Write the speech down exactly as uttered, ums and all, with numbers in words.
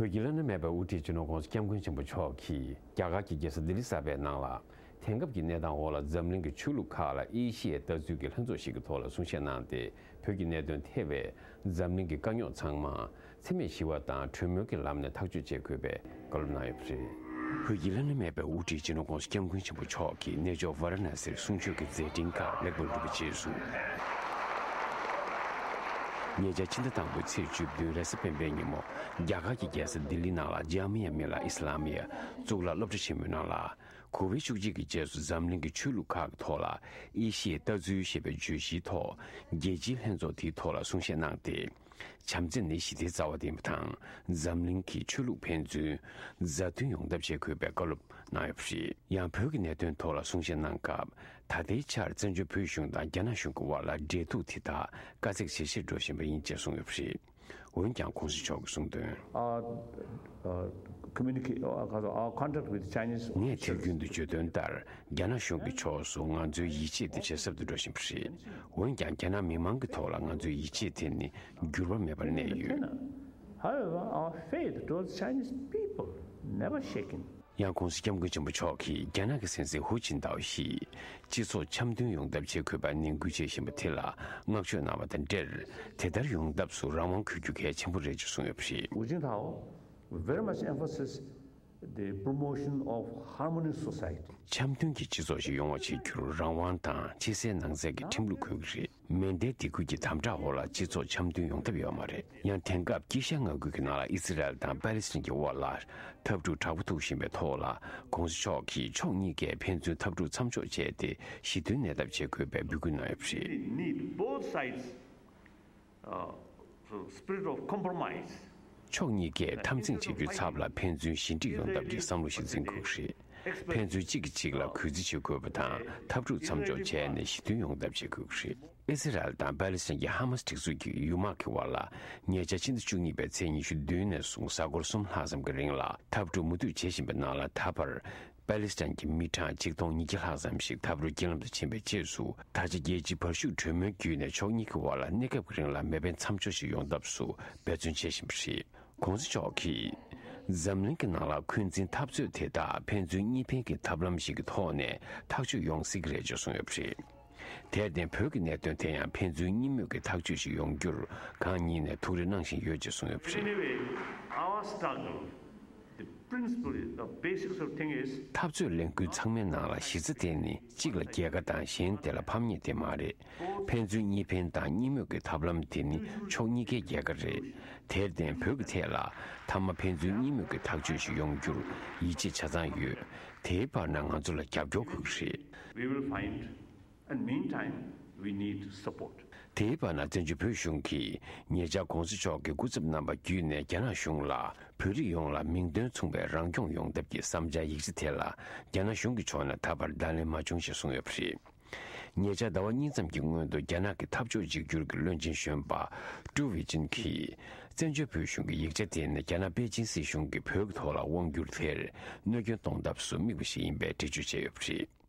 བོད་ཀྱི་བླ་ན་མེད་པའི་དབུ་ཁྲིད་སྤྱི་ནོར་༸གོང་ས་༸སྐྱབས་མགོན་ཆེན་པོ་མཆོག་གིས་རྒྱ་གར་གྱི་རྒྱལ་ས་ལྡི་ལི་གསར་པའི་ནང་ལ། དེང་སྐབས་ཀྱི་གནས་སྟངས་འོག་ལ་འཛམ་གླིང་གི་ཆོས་ལུགས་ཁག་ལ་ཨེ་ཤི་ཡའི་ལྟ་ཚུལ་གྱི་ལྷན་ཚོགས་ཤིག་གི་ཐོག་ལ་གསུང་བཤད་གནང་སྟེ། བོད་ཀྱི་གནད་དོན་ཐེ་བའི་འཛམ་གླིང་གི་དཀའ་རྙོག་ཚང་མ་འཚེ་མེད་ཞི་བ་དང་གྲོས་མོལ་གྱི་ལམ་ནས་ཐག་གཅོད་བྱེད་དགོས་པའི་བཀའ་སློབ་གནང་ཡོད་པ་རེད། བོད་ཀྱི་བླ་ན་མེད་པའི་དབུ་ཁྲིད་སྤྱི་ནོར་༸གོང་ས་༸སྐྱབས་མགོན་ཆེན་པོ་མཆོག་གིས་གནས་མཆོག་ཝཱ་ར་ཎ་སིར་གསུང་ཆོས་ཀྱི་མཛད་འཕྲིན་ཁག་ལེགས་པར་གྲུབ་པའི་རྗེས་སུ། ཉེ་ཆར་ཕྱི་ཟླ་དང་པོའི་ཚེས་བཅུ་བདུན་རེས་གཟའ་སྤེན་པའི་ཉིན་མོ། རྒྱ་གར་གྱི་རྒྱལ་ས་ལྡི་ལི་ནང་ལ་ཇཱ་མི་ཡ་མི་ལ་ཨི་སི་ལ་མི་ཡ་གཙུག་ལག་སློབ་གྲྭ་ཆེན་མོའི་ནང་ལ། ཀོ་ཝིཌ་བཅུ་གཅིག་གི་རྗེས་སུ་འཛམ་གླིང་གི་ཆོས་ལུགས་ཁག་གི་ཐོག་ལ་ཨེ་ཤི་ཡའི་ལྟ་ཚུལ་ཞེས་པའི་བརྗོད་གཞིའི་ཐོག་རྒྱལ་སྤྱིའི་ལྷན་ཚོགས་དེའི་ཐོག་ལ་གསུང་བཤད་གནང་སྟེ། བྱམས་བརྩེ་ནི་ཞི་བདེའི་རྩ་བ་ཡིན་པ་དང་། འཛམ་གླིང་གི་ཆོས་ལུགས་ཕན་ཚུན་མཛའ་མཐུན་ཡོང་ཐབས་བྱེད་དགོས་པའི་བཀའ་སློབ་གནང་ཡོད་པ་རེད། ཡང་བོད་ཀྱི་གནད་དོན་ཐོག་ལ་གསུང་བཤད་གནང་སྐབས། ད་ལྟའི་ཆར་བཙན་བྱོལ་བོད་གཞུང་དང་རྒྱ་ནག་གཞུང་གི་དབར་ལ་འབྲེལ་གཏུག་དེ་དག་དཀའ་ཚེགས་ཇེ་ཆེར་འགྲོ་བཞིན་པ་ཡིན་ཅེས་གསུངས་ཡོད་པ་རེད། འོན་ཀྱང་༸གོང་ས་མཆོག་གིས་གསུངས་དོན། Our, uh, communicate, uh, our contact with Chinese officials. ངས་དུས་རྒྱུན་དུ་བརྗོད་དོན་ལྟར། རྒྱ་ནག་གཞུང་གི་ཕྱོགས་སུ་ང་ཚོའི་ཡིད་ཆེས་དེ་ཇེ་ཟབ་ཏུ་འགྲོ་བཞིན་པ་རེད། འོན་ཀྱང་རྒྱ་ནག་མི་མང་གི་ཐོག་ལ་ང་ཚོའི་ཡིད་ཆེས་དེ་ནི་འགྱུར་བ་མེད་པར་གནས་ཡོད། However, our faith towards Chinese people never shaken. ཡང་༸གོང་ས་༸སྐྱབས་མགོན་ཆེན་པོ་མཆོག་གིས་རྒྱ་ནག་གི་སྲིད་འཛིན་ཧུའུ་ཅིན་ཐའོ་ཞིས་སྤྱི་ཚོགས་འཆམ་མཐུན་ཡོང་ཐབས་བྱེད་དགོས་པར་ནན་སྐུལ་བྱེད་བཞིན་པ་དེ་ལ་བསྔགས་བརྗོད་གནང་བ་དང་འབྲེལ། དེ་ལྟར་ཡོང་ཐབས་སུ་རང་དབང་དགོས་རྒྱུ་གལ་ཆེན་པོ་རེད་ཅེས་གསུངས་ཡོད་པ་རེད། Hu Jintao very much emphasizes the promotion of harmonious society. འཆམ་མཐུན་གྱི་སྤྱི་ཚོགས་ཤིག་ཡོང་བ་བྱེད་རྒྱུར་རང་དབང་དང་ཕྱི་གསལ་ནང་གསལ་གྱི་ཁྲིམས་ལུགས་དགོས་ཀྱི་རེད། མེ་མདའི་སྡིགས་སྐུལ་གྱི་དམ་དྲག་འོག་ལ་སྤྱི་ཚོགས་འཆམ་མཐུན་ཡོང་ཐབས་ཡོད་མ་རེད། ཡང་དེང་སྐབས་དཀྱིལ་ཤར་མངའ་ཁུལ་གྱི་ནང་ལ་ཨི་སི་རལ་དང་པ་ལི་སི་ཐན་གྱི་དབར་ལ་འཐབ་འཁྲུག་དྲག་པོ་ཐུག་བཞིན་པའི་ཐོག་ལ། ༸གོང་ས་མཆོག་གིས་ཕྱོགས་གཉིས་ཀས་ཕན་ཚུན་འཐབ་འཁྲུག་མཚམས་འཇོག་བྱས་ཏེ་ཞི་མཐུན་གནས་ཐབས་བྱེད་དགོས་པའི་འབོད་སྐུལ་གནང་ཡོད་པ་རེད། We need both sides, uh, so spirit of compromise. ཕྱོགས་གཉིས་ཀས་འཐབ་འཛིང་བྱེད་རྒྱུའི་ཚབ་ལ་ཕན་ཚུན་ཞི་འགྲིག་ཡོང་ཐབས་ཀྱི་བསམ་བློ་ཞིག་འཛིན་དགོས་ཀྱི་རེད། ཕན་ཚུན་གཅིག་གིས་གཅིག་ལ་གུས་བརྩི་བྱེད་དགོས་པ་དང་འཐབ་འཁྲུག་མཚམས་འཇོག་བྱས་ནས་ཞི་མཐུན་ཡོང་ཐབས་བྱེད་དགོས་ཀྱི་རེད། ཨི་སི་རལ་དང་པ་ལི་སི་ཐན་གྱི་ཧ་མ་སི་སྒྲིག་འཛུགས་ཀྱི་ཡུལ་དམག་གི་དབར་ལ་ཉེ་ཆར་ཕྱི་ཟླ་བཅུ་གཉིས་པའི་ཚེས་ཉི་ཤུ་བདུན་ནས་བཟུང་གཟའ་འཁོར་གསུམ་ལྷག་ཙམ་གྱི་རིང་ལ་འཐབ་འཁྲུག་མུ་མཐུད་བྱེད་བཞིན་པའི་ནང་ལ། ད་བར་པ་ལི་སི་ཐན་གྱི་མི་གྲངས་ཆིག་སྟོང་ཉིས་བརྒྱ་ལྷག་ཙམ་ཞིག་འཐབ་རོགས་རྐྱེན་ལམ་དུ་ཕྱིན་པའི་རྗེས་སུ། ད་ཆ་རྒྱལ་སྤྱིའི་བར་ཞུགས་གྲོས་མོལ་བརྒྱུད་ནས་ཕྱོགས་གཉིས་ཀྱི་དབར་ལ་གནས་སྐབས་ཀྱི་རིང་ལ་མེ་འཕེན་མཚམས་འཇོག་ཞིག་ཡོང་ཐབས་སུ་འབད་བརྩོན་བྱེད་བཞིན་པ་རེད། ༸གོང་ས་མཆོག་གིས། འཛམ་གླིང་གི་ནང་ལ་འཁོན་འཛིན་འཐབ་རྩོད་དེ་དག་ཕན་ཚུན་གཉིས་ཕན་གྱི་ཐབས་ལམ་ཞིག་གི་ཐོག་ནས་ཐག་གཅོད་ཡོང་སྲིད་ཀྱི་རེད་ཅེས་གསུངས་ཡོད་པ་རེད། དེར་བརྟེན་བོད་ཀྱི་གནད་དོན་དེ་ཡང་ཕན་ཚུན་གཉིས་མོས་ཀྱི་ཐག་གཅོད་ཞིག་ཡོང་རྒྱུར་གང་ཉིད་ནས་ཐུགས་རེ་གནང་བཞིན་ཡོད་ཅེས་གསུངས་ཡོད་པ་རེད། Anyway, our struggle, the principle, the basics of thing is འཐབ་རྩོད་ལས་འགུལ་ཚང་མའི་ནང་ལ་གཞི་རྩ་དེ་ནི་གཅིག་ལ་རྒྱལ་ཁ་དང་གཞན་དེ་ལ་ཕམ་ཉེས་དེ་མ་རེད། ཕན་ཚུན་གཉིས་ཕན་དང་གཉིས་མོས་ཀྱི་ཐབས་ལམ་དེ་ནི་ཕྱོགས་གཉིས་ཀའི་རྒྱལ་ཁ་རེད། དེར་བརྟེན་བོད་ཀྱི་ཐད་ལ་མཐའ་མ་ཕན་ཚུན་གཉིས་མོས་ཀྱི་ཐག་གཅོད་ཞིག་ཡོང་རྒྱུར་ཡིད་ཆེས་ཆ་ཚང་ཡོད། དེའི་བར་ན་ང་ཚོ་ལ་རྒྱབ་སྐྱོར་དགོས་ཀྱི་རེད། We will find, and meantime, we need support. དེའི་བར་ན་བཙན་བྱོལ་བོད་གཞུང་གིས་ཉེ་ཆར་༸གོང་ས་མཆོག་གི་སྐུ་ཚབ་རྣམ་པ་བརྒྱུད་ནས་རྒྱ་ནག་གཞུང་ལ་བོད་རིགས་ཡོངས་ལ་མིང་དོན་མཚུངས་པའི་རང་སྐྱོང་ཡོང་ཐབས་ཀྱི་བསམ་འཆར་ཡིག་ཆ་དེ་ལ་རྒྱ་ནག་གཞུང་གི་ཕྱོགས་ནས་ད་བར་བརྡ་ལན་མ་བྱུང་ཞེས་གསུངས་ཡོད་པ་རེད། ཉེ་ཆར་ཟླ་བ་གཉིས་ཙམ་གྱི་སྔོན་དུ་རྒྱ་ནག་གི་འཐབ་ཕྱོགས་གཅིག་གྱུར་གྱི་བློན་ཆེན་གཞོན་པ་ཀྲུའུ་ཝེ་ཅིན་གྱིས་བཙན་བྱོལ་བོད་གཞུང་གི་ཡིག་ཆ་དེ་ནི་རྒྱ་ནག་པེ་ཅིན་སྲིད་གཞུང་གིས་བོད་ཀྱི་ཐོག་ལ་དབང་བསྒྱུར་དེར་གནོད་སྐྱོན་གཏོང་ཐབས་སུ་དམིགས་པ་ཞིག་ཡིན་པའི་འགྲེལ་བརྗོད་བྱས་ཡོད་པ་རེད།